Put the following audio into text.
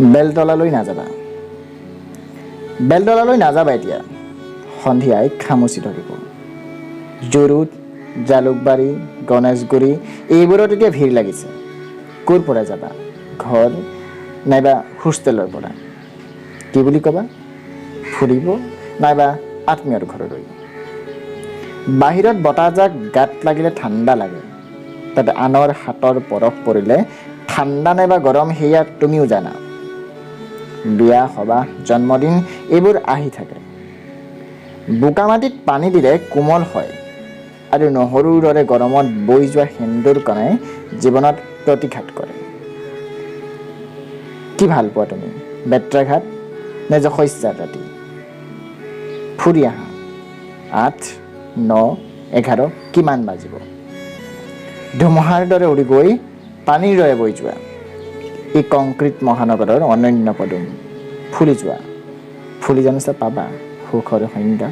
বেলতলালৈ নাযাবা, বেলতলালৈ নাযাবা এতিয়া। সন্ধিয়াই খামুচি ধৰিব। জুৰুড, জালুকবাৰী, গণেশগুৰি এইবোৰত এতিয়া ভিৰ লাগিছে। ক'ৰ পৰা যাবা? ঘৰ নাইবা হোষ্টেলৰ পৰা? কি বুলি ক'বা? ফুৰিব নাইবা আত্মীয়ৰ ঘৰলৈ। বাহিৰত বতাহজাক গাত লাগিলে ঠাণ্ডা লাগে। তাতে আনৰ হাতৰ পৰশ পৰিলে ঠাণ্ডা নাইবা গৰম সেয়া তুমিও জানা। বিয়া, সবাহ, জন্মদিন এইবোৰ আহি থাকে। বোকা মাটিত পানী দিলে কোমল হয় আৰু নহৰুৰ দৰে গৰমত বৈ যোৱা সেন্দুৰ কণাই জীৱনত প্ৰতিঘাত কৰে। কি ভাল পোৱা তুমি, বেত্ৰাঘাট নে যশস্যাৰ ৰাতি? ফুৰি আহা। 8, 9, 11 কিমান বাজিব? ধুমুহাৰ দৰে উৰি গৈ পানীৰ দৰে বৈ যোৱা এই কংক্ৰিট মহানগৰৰ অনন্য পদুম। ফুলি যোৱা, ফুলি জানোচা পাবা সুখৰ সংজ্ঞা।